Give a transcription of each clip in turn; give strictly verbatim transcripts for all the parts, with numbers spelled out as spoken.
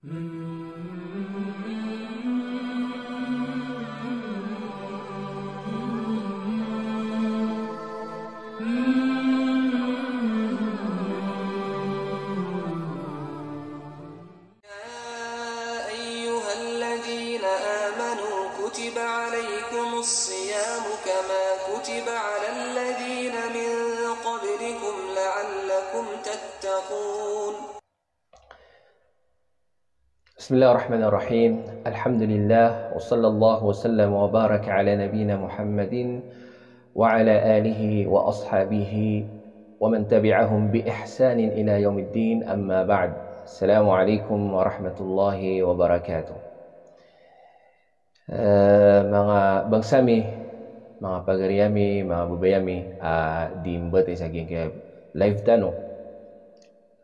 يا أيها الذين آمنوا كتب عليكم الصيام كما كتب على الذين من قبلكم لعلكم تتقون. بسم الله الرحمن الرحيم. الحمد لله، وصلى الله وسلم وبارك على نبينا محمد وعلى آله وأصحابه ومن تبعهم بإحسان إلى يوم الدين، أما بعد. السلام عليكم ورحمة الله وبركاته. Eh, manga bangsa mi, manga pagari ami, manga babay ami, ah, di mbetad sa giyangkaya live tano.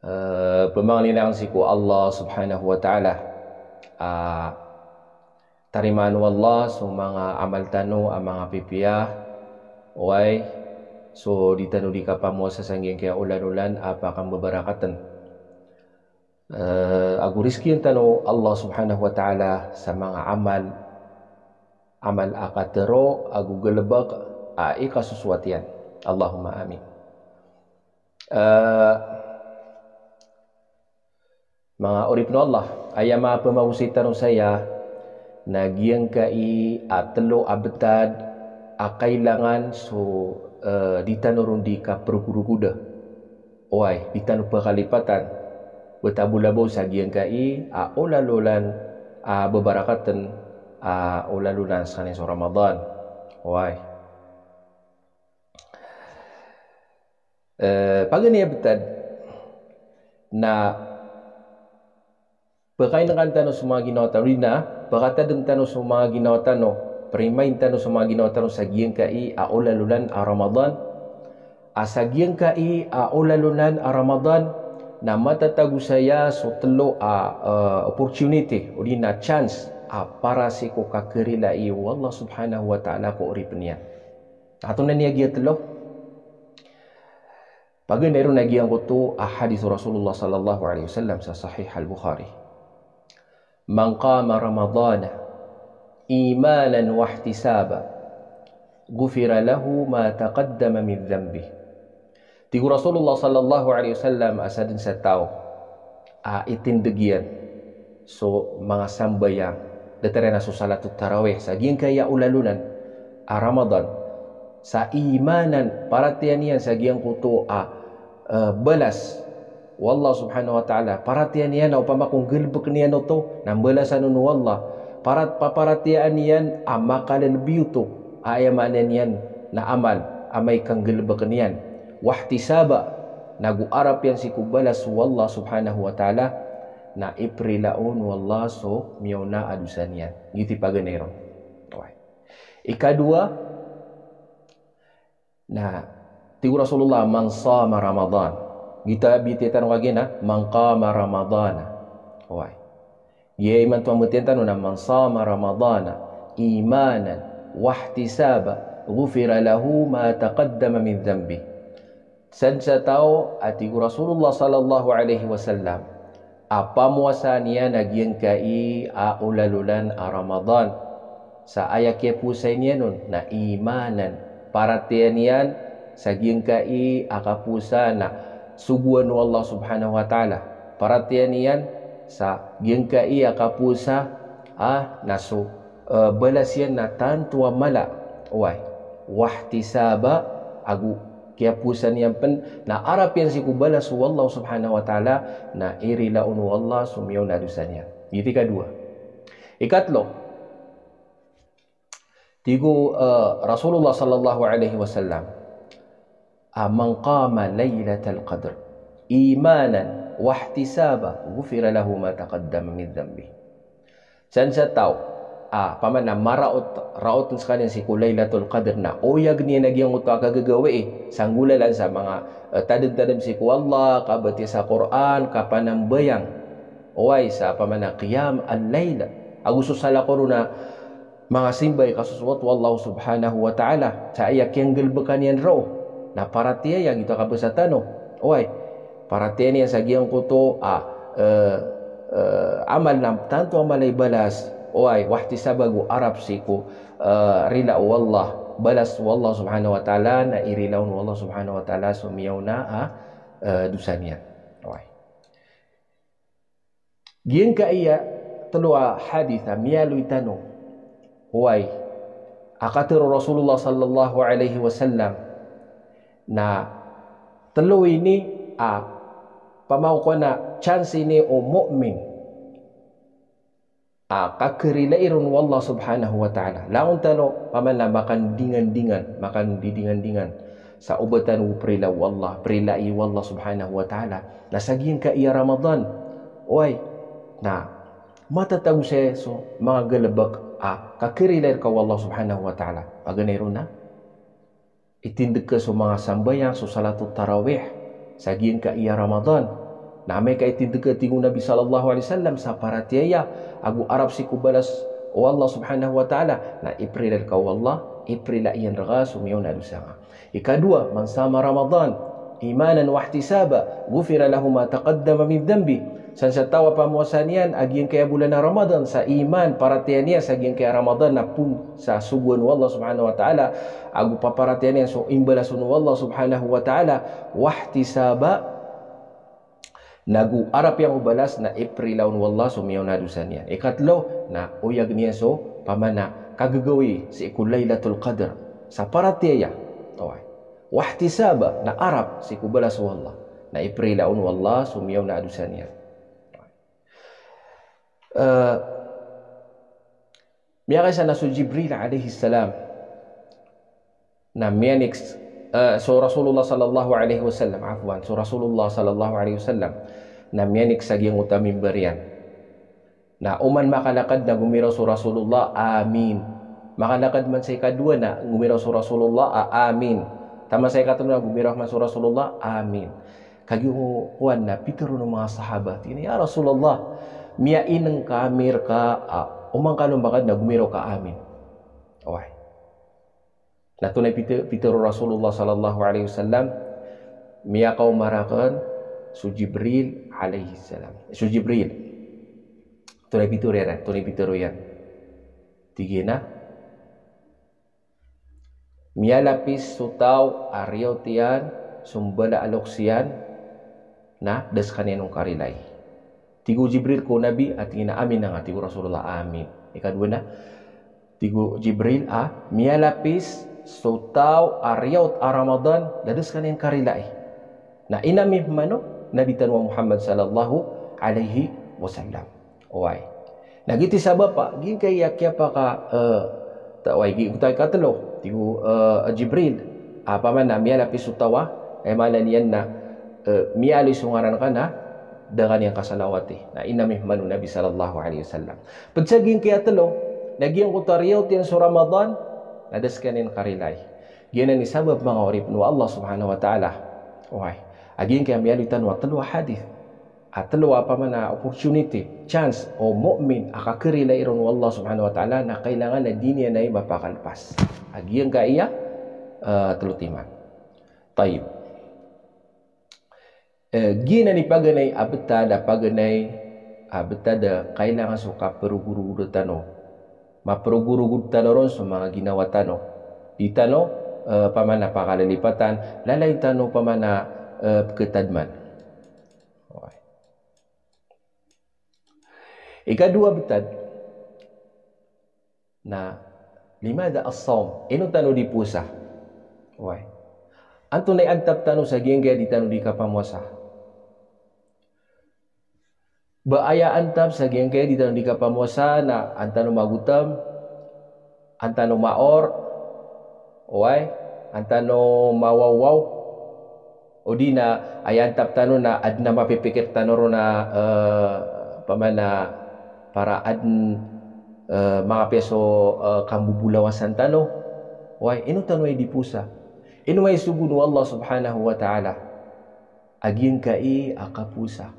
Eh, pamangnin akn sii ko Allah Subhanahu wa Ta'ala, ah, tarimaan o Allah so manga amal tano a manga pipiya, oway, so di tano di kapamowasa sa giyangkaya olan-olan a pakambabarakatn. Eh, ago rizkian tano o Allah Subhanahu wa Ta'ala sa manga amal, amal a katharo ago galbk a ikasosoat iyan. Allahumma amin. Eh, manga oripn o Allah, aya mapamagosay tano saya na giyangkai a tlo a btad a kailangan so, eh, di tano ron di kaprogodogoda. Oway, di tano pkalipatan. Btad bo labaw sa giyangkai a olan-olan a babarakatn a olan-olan skaniyan so Ramadan. Oway. Eh, paganay a btad na pkainkan tano so manga ginawa tano, di na pkatadm tano so manga ginawa tano, primain tano so manga ginawa tano sa giyangkai a olan-olan a Ramadan. A sa giyangkai a olan-olan a Ramadan na matatago saya so tlo a, eh, opportunity, o di na chance a para sii ko kakirilai o Allah Subhanahu wa Ta'ala ko oripn iyan. Antonaa niyan giya tlo? Paganay ron na giyangkoto a hadith o Rasulullah sallallahu alaihi wasallam sa Sahih Al-Bukhari. "Man qama Ramadana imanan wahtisaban, ghufira lahu ma taqaddama min dhanbih." Tig o Rasulullah sallallahu alaihi wasallam a sadn sa taw a itindg iyan so manga sambayang, datar iyan a so salatut tarawih, sa giyangkaya olan-olan a Ramadan, sa imanan, paratiyayaan iyan sa giyangkoto a, eh, balas o Allah Subhanahu wa Ta'ala, paratiyayaan iyan a opama ko nggalbkn iyan oto na mbalasan on o Allah, parat-, paparatiyayaan iyan a makalbi oto, aya maana niyan na amal a amay ka nggalbkn iyan, wahtisaban, nago arap iyan sii ko balas o Allah Subhanahu wa Ta'ala, na iprila on o Allah so miyaona a dosa niyan. Giyoto i paganay ron. Oway. Ikadowa, na tig o Rasulullah, "Man sama Ramadan." Giyoto a bitiya tano kagiya na, "Man qama Ramadana." Oway. Giya imanto a mbtad tano na, "Man sama Ramadana imanan wahtisaban, ghufira lahu ma taqaddama min dhanbih." Sadn sa taw a tig o Rasulullah sallallahu alaihi wasallam a pamowasaan iyan a giyangkai a olan-olan a Ramadan, sa aya kiyapowasaan iyan on na imanan, paratiyayaan iyan sa giyangkai a kapowasa na sogoan o Allah Subhanahu wa Ta'ala, paratiyayaan iyan sa giyangkai a kapowasa a na so eh, balas iyan na tanto a mala. Oway. Wahtisaban, ago kiyapowasaan iyan pn na arap iyan sii ko balas o Allah Subhanahu wa Ta'ala, na irila on o Allah so miyaona a dosa niyan. Giyoto i kadowa. Ikatlo, tig o, eh, Rasulullah sallallahu alaihi wasallam, a, "Man qama lailatal qadr imanan wahtisaban, ghufira lahu ma taqaddama min dhanbih." Sadn sa taw a, opama na maraot, raotn skaniyan sii ko Lailatul Qadr na oyagn iyan a giyangkoto a kagagawii, sa nggolalan sa manga, eh, tadmtadm sii ko Allah, kabatiya sa Qur'an, kapanambayang. Oway, sa opama na qiyam al-lail. Ago so salakaw ron na manga simba i kasosoat o Allah Subhanahu wa Ta'ala, sa aya kiyanggalbkan iyan roo na paratiyaya, giyoto a kabasa tano. Oway, paratiyaya niyan sa giyangkoto a, eh, eh, amal na tanto a mala i balas, oway, wahtisaba, ago arap sii ko, eh, rila o Allah, balas o Allah subhanahu wa ta'ala, na irila on o Allah subhanahu wa ta'ala so miyaona a, eh, dosa niyan. Oway. Giyangkaya telo a hadith a miyaaloy tano, oway, a katharo o Rasulullah sallallahu alaihi wasallam, na telo ini a pamakokowan a chance ini o mu'min a kakirilai ron o Allah subhanahu wa ta'ala. Langon tano pamana makandingandingan, makandidingandingan sa oba tano prila o Allah, prilai o Allah subhanahu wa ta'ala. Na sa giyangkaya Ramadan, oway, na matatago saya so manga galebek a kakirilai reka o Allah subhanahu wa ta'ala. Paganay ron na itindeg ka so manga sambayang, so salatut tarawih, sa giyangkaya Ramadan. Na amay ka itindeg ka, tig o Nabi sallallahu alaihi wasallam, sa paratiyaya ago arap sii ko balas o Allah subhanahu wa ta'ala, na iprila reka o Allah, iprila iyan reka so miyaona a dosa nga. Ikadowa, man sama Ramadan imanan wahtisaba, ghufira lahu ma taqaddama min dhanbi. San sa taw a pamowasa niyan a giyangkaya bolan a Ramadan sa iman, paratiyaya niyan sa giyangkaya Ramadan na poon sa sogoan o Allah subhanahu wa ta'ala, ago paparatiyaya niyan so imbalason o Allah subhanahu wa ta'ala, wahtisaba, nago arap iyan ko balas na iprila on o Allah so miyaona a dosa niyan. Ikatelo, na oyag niyan so pamana kagagawii sii ko Lailatul Qadr sa paratiyaya. Oway. Wahtisaba, na arap sii ko balas o Allah, na iprila on o Allah so miyaona a dosa niyan. Eh, miyakaisa na so Jibril alayhis salam na miyanik, eh, so Rasulullah sallallahu alayhi wasallam, afwan, so Rasulullah sallallahu alayhi wasallam na miyanik sa giyangkoto a mimbar iyan. Na oman makalakad na gomiraw so Rasulullah, "Amin." Makalakad man sa ikadowa na gomiraw so Rasulullah, a, "Amin." Taman sa ikatelo na gomiraw man so Rasulullah, "Amin." Kagiya o kowan na pitharo o manga sahaba, tig iyan a, "Ya Rasulullah, miyaineng kami reka a oman ka lombakad na gomiraw ka amin." Oway. Na antonaa i pitharo, pitharo o Rasulullah sallallahu alaihi wasallam, miyakaoma raken so Jibril alaihi salam. So Jibril. Antonaa i pitharo iyan, antonaa i pitharo iyan. Tig iyan a, miyalapis so taw a riyawt iyan so mbala a loks iyan, na da sekaniyan on karilai. Tig o Jibril ko Nabi a, tig iyan a, "Amin." Na nga tig o Rasulullah, "Amin." Ikadowa na, tig o Jibril a, miyalapis so taw a riyawt a Ramadan, na da sekaniyan karilai. Na ino mi pman o Nabi tano a Muhammad sallallahu alaihi wasallam. Oway. Na giyoto i sabap a giyangkaya kiyapaka, eh, ta-, oway, giyoto i katelo, tig o, eh, Jibril, a pamana miyalapis so taw a, eh, maana niyan na, eh, miyaaloy so ngaran ka na da ka niyan kasalawati. Na ino mi pman o Nabi sallallahu alaihi wasallam. Ped sa giyangkaya telo, na giyangkoto a riyawt iyan so Ramadan, na da sekaniyan karilai. Giyanan i sabap, manga oripen o Allah subhanahu wa ta'ala. Oway. A giyangkaya miyaaloy tano a telo a hadith. A telo a pamana opportunity, chance o mu'min a kakirilai ron o Allah subhanahu wa ta'ala, na kailangan a di niyan ai mapakalepas. A giyangkaya, eh, telo timan. Tayyib. Eh, giyanan i paganay a betad, a paganay a betad a kailangan so kaperogorogod tano. Maperogorogod tano ron so manga ginawa tano. Di tano, eh, pamana pakalilipatan, lalayon tano pamana, eh, peketadman. Oway. Ikadowa a betad, na limadha as-sawm? Ino tano di powasa? Oway. Antonaa i antap tano sa giyangkaya di tano di kapamowasa? Ba aya antap sa giyangkaya di tano di kapamowasa na an tano magotem, an tano maor, oway, an tano mawawaw, odi na aya antap tano na aden a mapipikir tano ron a, eh, pamana para aden, eh, makapiya so, eh, kambobolawasan tano. Oway, ino tano ai di powasa? Ino ai sogoan o Allah subhanahu wa ta'ala a giyangkai a kapowasa?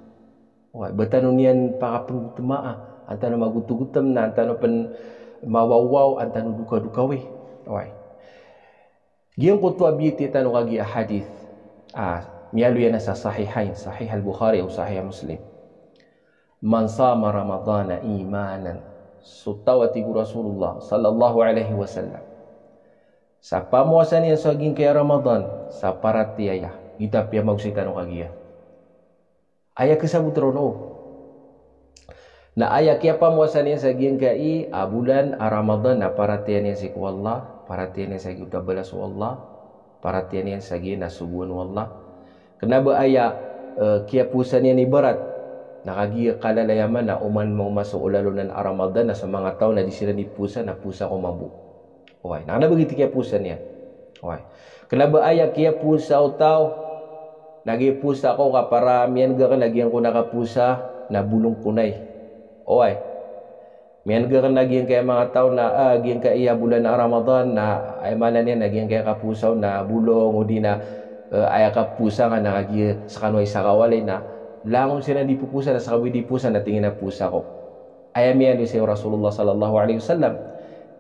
Oway, ba tano niyan pakapenggotemaa, an tano magotegotem na an tano pen mawawaw, an tano dokadokawi. Oway. Giyangkoto a biyatiya tano kagiya hadith. Ah, miyaaloy iyan sa Sahihain, Sahih Al-Bukhari o Sahih Muslim. Man sama Ramadana imanan. So taw, a tig o Rasulullah sallallahu alaihi wasallam, sa pamowasa niyan so giyangkaya Ramadan sa paratiyaya, giyoto a piyamagosay tano kagiya. Aya kasabot ron o. Na aya kiyapamowasa niyan sa giyangkai a bolan a Ramadan na paratiyaya niyan sii ko Allah, paratiyaya niyan sa giyoto a balas o Allah, paratiyaya niyan sa giya na sogoan o Allah. Kena ba aya, eh, kiyapowasa niyan ibarat na kagiya kalalayaman na oman mawma so olalonan a Ramadan na so manga taw na di siran di powasa na powasa ko mambo. Oway, na kena ba giyoto i kiyapowasa niyan. Oway. Kena ba aya kiyapowasa o taw na giya powasa ko ka para miyaneg aken a giyangkoto a kapowasa na bolong ko nay. Oway. Miyaneg aken a giyangkaya manga taw na, ah, giyangkaya bolan a Ramadan na, aya maana niyan na giyangkaya kapowasa on na bolong, odi na, eh, aya kapowasa nga na kagiya sekano a isa ka walay na langon siran di popowasa na seka bo di powasa na tig iyan a powasa ko. Aya miyaaloy sii o Rasulullah sallallahu alaihi wasallam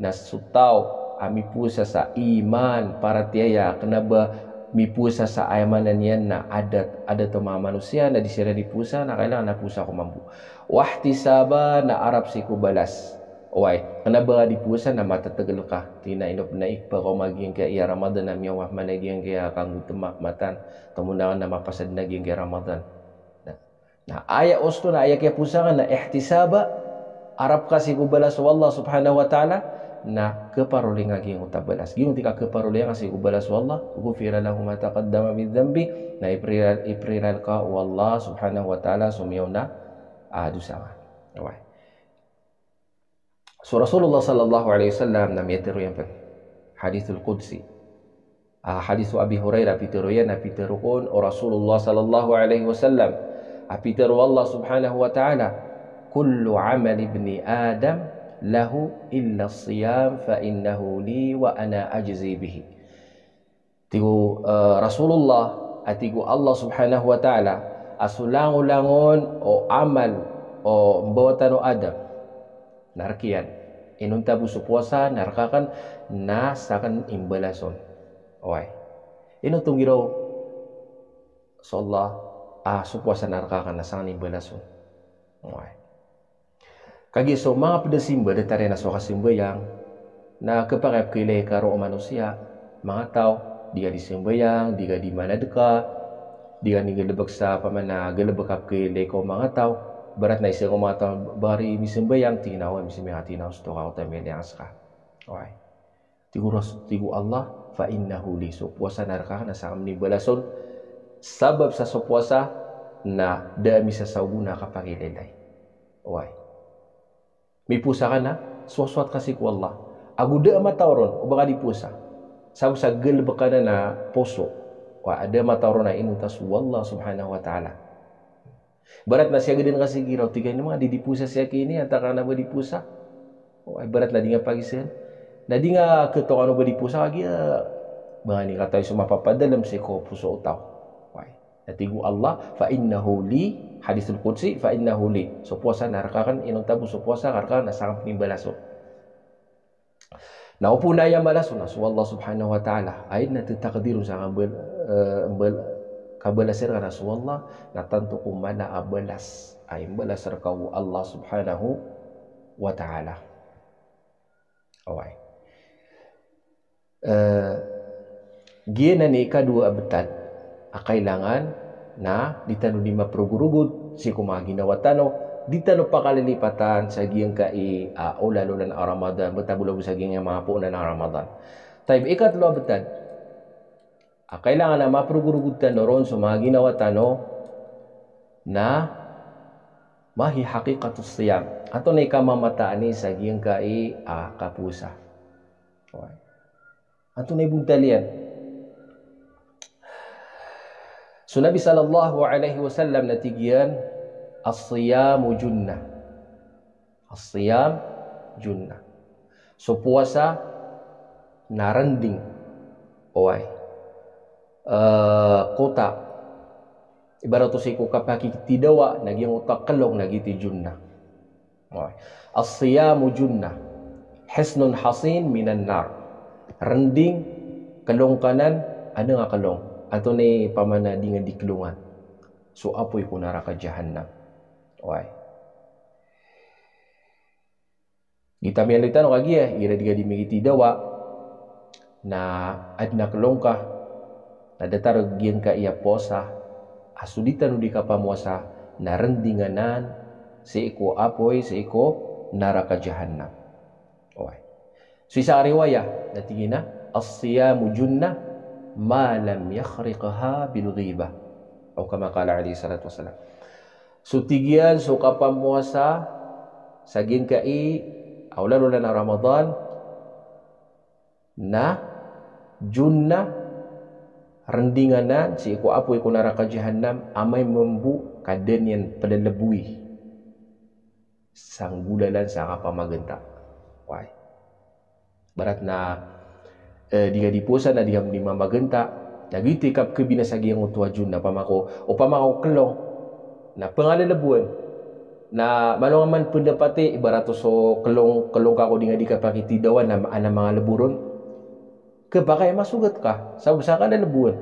na so taw a mipowasa sa iman, paratiyaya, kena ba mipowasa sa aya maana niyan na adat, adat o manga manosiya na di siran di powasa na kailangan na powasa ko mambo. Wahtisaban, na arap sii ko balas. Oway, kena ba di powasa na matetegel ka. Tig iyan a ino pen a ipepaw ko magiyangkaya Ramadan na miyaoma man a giyangkaya kanggoteman, matan. Tomo na mapasad na giyangkaya Ramadan. Na, na aya osto na aya kiyapowasa nga na ihtisaba, arap ka sii ko balas o Allah subhanahu wa ta'ala, na keparolinga giyangkoto a balas. Giyangkoto i kakeparolinga sii ko balas o Allah, ghufira lahu ma taqaddama min dhanbi, na iperir-, iperiralek o Allah subhanahu wa ta'ala so miyaona a dosa nga. Oway. So Rasulullah sallallahu alaihi wasallam na miyatero iyan pen. Hadithul Qudsi. Ah, hadith o Abi Hurairah, pitero iyan, a pitero kon o Rasulullah sallallahu alaihi wasallam, a pitero o Allah subhanahu wa ta'ala, "Kullu amali ibni Adam lahu illa siyam fa innahu li wa ana ajzi bihi." Tig o, eh, Rasulullah, a tig o Allah subhanahu wa ta'ala, a so langolangon o amal o mbawataan o Adam na rek iyan, inonta bo so powasa na rek aken na saken imbalason. Oway. Ino tonggiraw so Allah, a so powasa na rek aken na saken imbalason. Oway. Kagiya so manga ped a simba, datar iyan a so kasambayang, na kepakay a pekailay ka roo o manosiya, manga taw, di ka di sambayang, di ka di manadeka, di ka di galebek sa pamana galebek a pekailay ka o manga taw, ibarat na isa ko manga taw ba ari misambayang, tig iyan a oway, misambayang, tig iyan a osto ka, oto a miyailay angka seka. Oway. Tig o Ras-, tig o Allah, "Fa innahu li," so powasa na rek aken na saken imbalason, sabap sa so powasa na da a misasaw bo na kapakilaylay. Oway. Mipowasa ka na, sowasowat ka sii ko Allah. Ago da a mataw ron o ba ka di powasa. Sabap sa galebek anan a poso. Wa, da a mataw ron a inonta so Allah subhanahu wa ta'ala. Ibarat na siyagadan ka sii giraw, tig iyan a manga di di powasa sii aki ini, antaa ka na ba di powasa. O, ibarat na di nga pagisan. Na di nga ketokan o ba di powasa kagiya, ba nga ini katawi so mapapadalem sii ko poso o taw. Oway. Na tig o Allah, "Fa innahu li," hadithul qudsi, "Fa innahu li." So powasa na rek aken, inonta bo so powasa ka rek aken na saken imbalason. Na opama na aya mbalason na so Allah subhanahu wa ta'ala, aya na tetakdir on sa kambal-, eh, mbal-, kabalas reka na so Allah, na tanto ko mala a balas a imbalas reka o Allah subhanahu wa ta'ala. Oway. Eh, giyanan i ikadowa a betad a kailangan na di tano di maperogorogod sii ko manga ginawa tano, di tano pakalilipatan sa giyangkai a olalolan a Ramadan, betabolog sa giyangkai a manga poonan a Ramadan. Tayyib, ikatlo a betad a kailangan a maperogorogod tano ron so manga ginawa tano na ma hi haqiqatus siyam. Antonaa i kamamataan i sa giyangkai a kapowasa. Antonaa i bontal iyan? So Nabi sallallahu alaihi wasallam na tig iyan, "As-siyamu junnah." As-siyam junnah. So powasa na rending. Oway. Eh, kota. Ibarat o sii ko kapakikitidawa, na giyangkoto a kelong na giyoto i junnah. Oway. As-siyamu junnah. Hisnun hasin minan nar. Rending, kelong kanan, aden a kelong. Antonaa i pamana di nga di kelongan? So apoy ko naraka Jahannam. Oway. Giya miyaaloy tano kagiya, igira di ka di migiti dawa, na adn a klong ka, na datar giyangkai a powasa, a so di tano di kapamowasa, na rndingan anan sii ko apoy, sii ko naraka jahannam. Oway. So isa a riwaya, na tig iyan a, "As-siyamu junnah ma lam yakhriqha bil ghibah." Aw kama qala alayhi salatu wassalam. So tig iyan, so kapamowasa sa giyangkai a olan-olan a Ramadan, na junnah, rndingan anan sii ko apoy ko naraka jahannam, amay mambo ka da niyan plalaboy sa nggolalan sa kapamaganta. Oway. Ibarat na, eh, di ka di powasa na di ka di mamaganta, na giyoto i kapkhabinasa giyangkoto a junnah, opama ko, opama ko klong, na pngalalabowan. Na mano nga man pndapati, ibarat o so klong, klong ka ko di nga di kapakiti dawa, na adn a mangalabo ron. Khabakay masogat ka, sabap sa kalalabowan.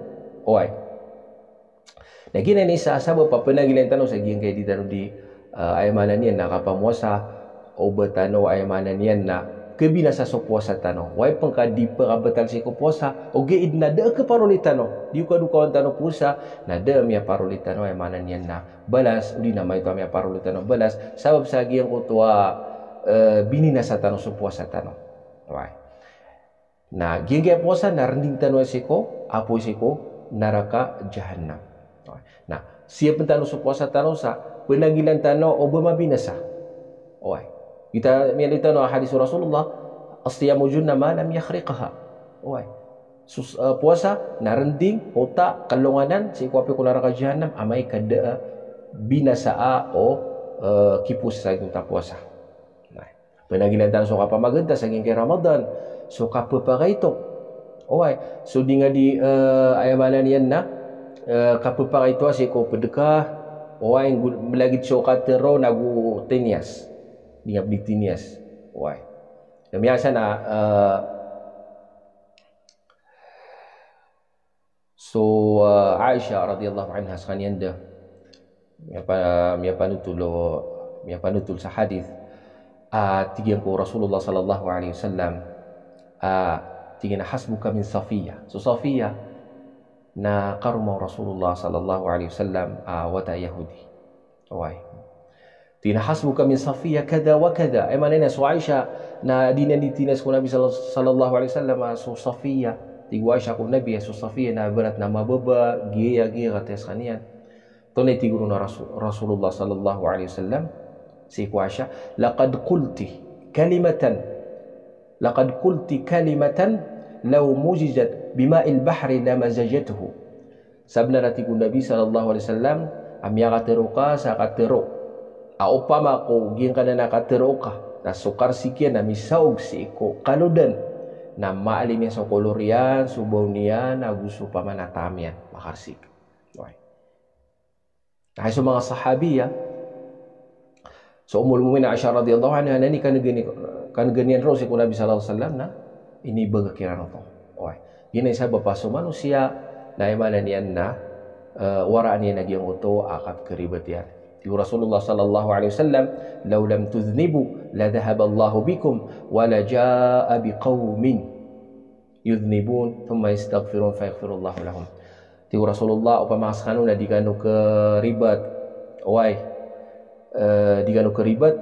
Oway. Na giyanan i isa a sabap a pnagilan tano sa giyangkai di tano di, eh, aya maana niyan na kapamowasa, o ba tano aya maana niyan na khabinasa so powasa tano. Oway, pn ka di pkabatal sii ko powasa, ogaid na da a khaparoli tano. Di o kadokawan tano powasa, na da a miyaparoli tano aya maana niyan na balas, odi na maito a miyaparoli tano balas, sabap sa giyangkoto a, eh, bininasa tano so powasa tano. Oway. Na giyangkai a powasa na rnding tano sii ko apoy, sii ko naraka jahannam. Na siyapn tano so powasa tano sa pnagilan tano o ba mabinasa. Oway. Giya miyaaloy tano a hadis o Rasulullah, "As-siyamu junnah ma lam yakhriqha." Oway. So, eh, powasa na rnding, ota, klong anan sii ko apoy ko naraka jahannam, amay ka da a binasaa o, eh, kipowasa giyangkoto a powasa. Na pnagilan tano so kapamaganta sa giyangkai Ramadan, so kapphakaito. Oway, so di nga di, eh, aya maana niyan na, eh, kapphakaito a sii ko pd ka, oway, nggo, mlagid so katharo nago tiniyas. Di nga pd i tiniyas. Oway. Na miyasa na, eh, So, ah, Aisha radhiyallahu anha skaniyan da, miyapa-, miyapanotol o, miyapanotol sa hadith, ah, tig iyan ko Rasulullah sallallahu alaihi wasallam, ah, tig iyan a, "Hasbuka min Safiyyah." So Safiyyah na karoma o Rasulullah sallallahu alaihi wasallam, ah, wata a Yahudi. Oway. Tig iyan a, "Hasbuka min Safiyyah kadha wa kadha." Aya maana niyan, so Aisha, na di niyan di tiniyas ko Nabi sal-, sallallahu alaihi wasallam, ah, so Safiyyah. Tig o Aisha ko Nabi, so Safiyyah na ibarat na mababa, giya, giya kataya skaniyan. Antonaa i tig o Rasul-, Rasulullah sallallahu alaihi wasallam sii ko Aisha, "Laqad qulti kalimatan, laqad qulti kalimatan law muzijat bima'il bahri lamazajathu." Sabnar a tig o Nabi sallallahu alaihi wasallam, a miyakatharo ka sa katharo a opama ko giyangkanan a katharo ka, na so karsik iyan na misaog sii ko kalodan, na maalim iyan so kolor iyan, so baon iyan, ago so opama na taam iyan, makarsik. Oway. Na hay so manga sahabiya, so Ummul Mu'minin Aisha radhiyallahu anha, na ini kanegani, kanegani iyan roo sii ko Nabi sallallahu alaihi wasallam na inibagak iran oto. Oway. Giyanan i sabap a so manosiya na aya maana niyan na, eh, waraan iyan a giyangkoto a kapkharibat iyan. Tig o Rasulullah sallallahu alaihi wasallam, "Law lam tudhnibu la dhahaba Allahu bikum wa la jaa biqawmin yudhnibun thumma yastaghfirun fayaghfirullahu lahum." Tig o Rasulullah, opama skano na di kano kharibat, oway, eh, di kano kharibat,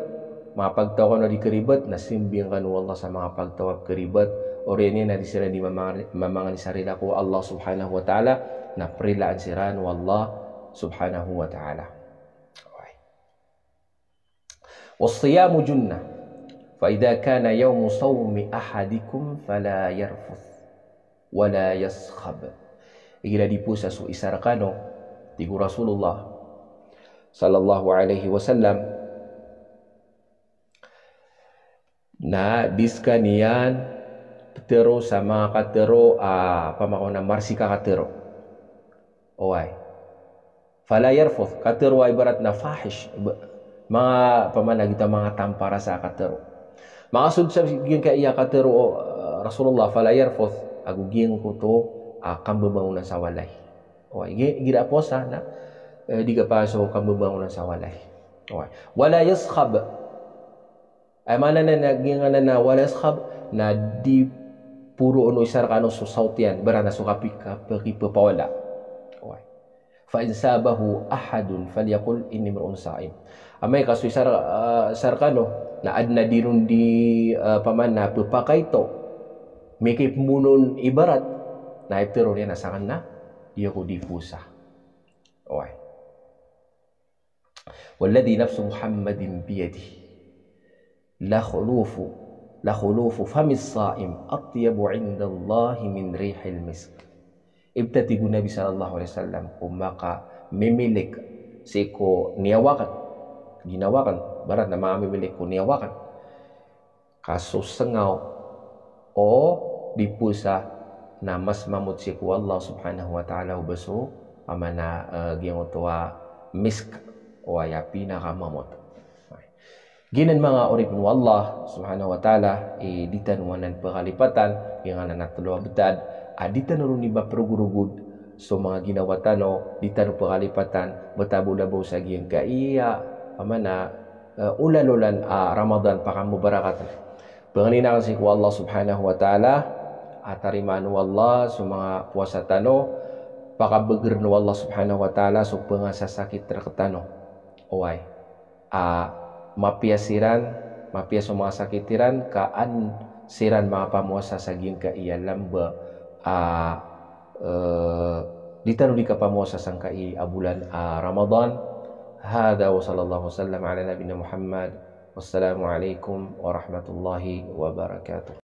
mapagtaw kano a di kharibat, na simbiyang kano o Allah sa manga pagtaw a kharibat, oriyan iyan na di siran di mamang-, mamangni sa rila ko Allah subhanahu wa ta'ala, na prilaan siran o Allah subhanahu wa ta'ala. Oway. "Was-siyamu junnah, fa idha kana yawmu sawmi ahadikum fala yarfuth wala yaskhab." Igira di powasa so isa rkano, tig o Rasulullah sallallahu alaihi wasallam, na di skaniyan ptharo sa manga katharo a, opama ko na marsik a katharo. Oway. Fala yarfuth, katharo a ibarat na fahish, ba-, manga, opama na giyoto a manga tampar a sa katharo. Makasold sa giyangkaya katharo o, eh, Rasulullah, fala yarfuth, ago giyangkoto a kambabangonan sa walay. Oway, gi-, igira powasa na, eh, di kapasa so kambabangonan sa walay. Oway. Wala yaskhab. Aya maana niyan na giyangkanan a wala yaskhab, na di poroon o isa rekano so sawt iyan, ba ran a so kapi-, kapakipapawala. Oway. Fa in sabahu ahadun falyaqul inni imru'un sa'im. Amay ka so isa re-, ah, isa rekano, na aden a di ron di, ah, pamana pepakaito, mikipmonon ibarat, na iptero niyan a saken na, di ako di powasa. Oway. Walladhi nafsu Muhammadin biyadihi. Lakhulufu, lakhulufu famis sa'im atyabu indallahi min rihil misk. Ibtad, tig o Nabi sallallahu alaihi wasallam, ko makamimilik sii ko niyawa aken, ginawa aken, ba ran a makamimilik ko niyawa aken, ka so sengaw o di powasa na mas mamot sii ko Allah subhanahu wa ta'ala o ba so pamana, eh, giyangkoto a misk, oway, a pinakamamot. Giyanan manga oripen o Allah subhanahu wa ta'ala, i di tano anan pekalipatan, giyangkanan a telo a btad, a di tano ron i ba perogorogod so manga ginawa tano, di tano pekalipatan, betabola bo sa giyangkaya pamana, eh, olanolan a Ramadan, pakamebarakatan. Pangnin aken sii ko Allah subhanahu wa ta'ala a tarimaan o Allah so manga powasa tano, pakabegeren o Allah subhanahu wa ta'ala so pengasasakit rektano. Oway. A, mapiya siran, mapiya so manga sakit iran, ka an siran makapamowasa sa giyangkaya lamba a, eh, di tano di kapamowasa sangkai a bolan a Ramadan. Hadha wa sallallahu wasallam ala nabiyyina Muhammad. Wassalamu alaikum warahmatullahi wabarakatuh.